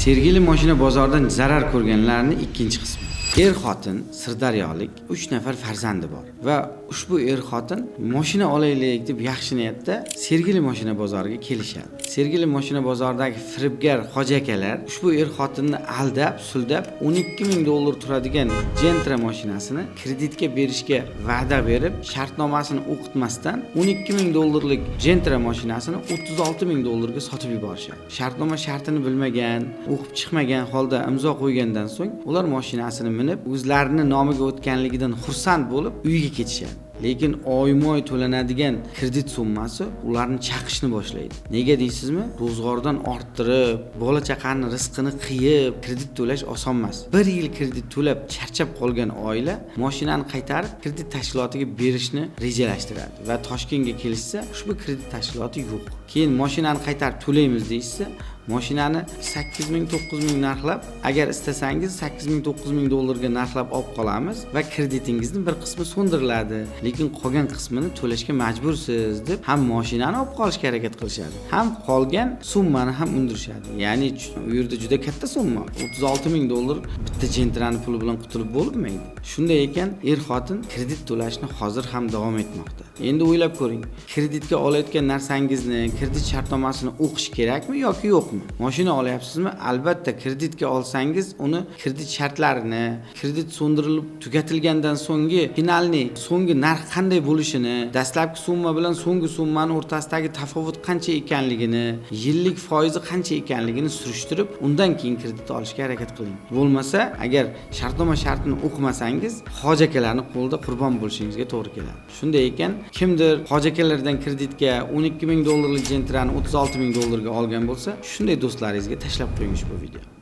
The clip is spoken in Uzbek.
Sergeli moshina bozoridan zarar ko'rganlarni ikkinchi qismi. Er-xotin sirdaryolik, 3 nafar farzandi bor va ushbu er-xotin moshina olaylik deb yaxshi niyatda Sergeli moshina bozoriga kelishadi. Sergeli moshina bozoridagi firibgar hoji akalar ushbu er-xotinni aldab, suldab 12 ming dollar turadigan Gentra mashinasini kreditga berishga va'da berib, shartnomasini o'qitmasdan 12 ming dollarlik Gentra mashinasini 36 ming dollarga sotib yuborishadi. Shartnoma shartini bilmagan, o'qib chiqmagan holda imzo qo'ygandan so'ng ular mashinasini minib, o'zlarini nomiga o'tganligidan xursand bo'lib uyiga ketishadi. Lekin oyma-oy to'lanadigan kredit summasi ularni chaqishni boshlaydi. Nega deysizmi? Ro'zg'ordan orttirib, bola chaqani rizqini qiyib kredit to'lash oson emas. Bir yil kredit to'lab charchab qolgan oila mashinani qaytarib kredit tashkilotiga berishni rejalashtiradi va Toshkentga kelishsa, ushbu kredit tashkiloti yo'q. Keyin mashinani qaytarib to'laymiz deyishsa, mashinani 8 ming, 9 ming narxlab, agar istasangiz 8 ming, 9 ming dollarga narxlab olib qolamiz va kreditingizni bir qismi so'ndiriladi, lekin qolgan qismini to'lashga majbursiz deb ham mashinani olib qolishga harakat qilishadi, ham qolgan summani ham undirishadi. Ya'ni u yerda juda katta summa, 36 ming dollar bitta Gentrani puli bilan qutulib bo'lmaydi. Shunday ekan, er-xotin kredit to'lashni hozir ham davom etmoqda. Endi o'ylab ko'ring, kreditga olayotgan narsangizni, kredit shartnomasini o'qish kerakmi yoki yo'qmi? Mashina olyapsizmi? Albatta kreditga olsangiz, uni kredit shartlarini, kredit so'ndirilib tugatilgandan so'nggi finalniy so'nggi narx qanday bo'lishini, dastlabki summa bilan so'nggi summani o'rtasidagi tafovut qancha ekanligini, yillik foizi qancha ekanligini surishtirib, undan keyin kredit olishga harakat qiling. Bo'lmasa, agar shartnoma shartini o'qimasangiz, hoji akalarni qo'lida qurbon bo'lishingizga to'g'ri keladi. Shunday ekan, kimdir hoji akalardan kreditga 12 ming dollarlik Gentrani 36 ming dollarga olgan bo'lsa, shunday do'stlaringizga tashlab qo'ying ushbu videoni.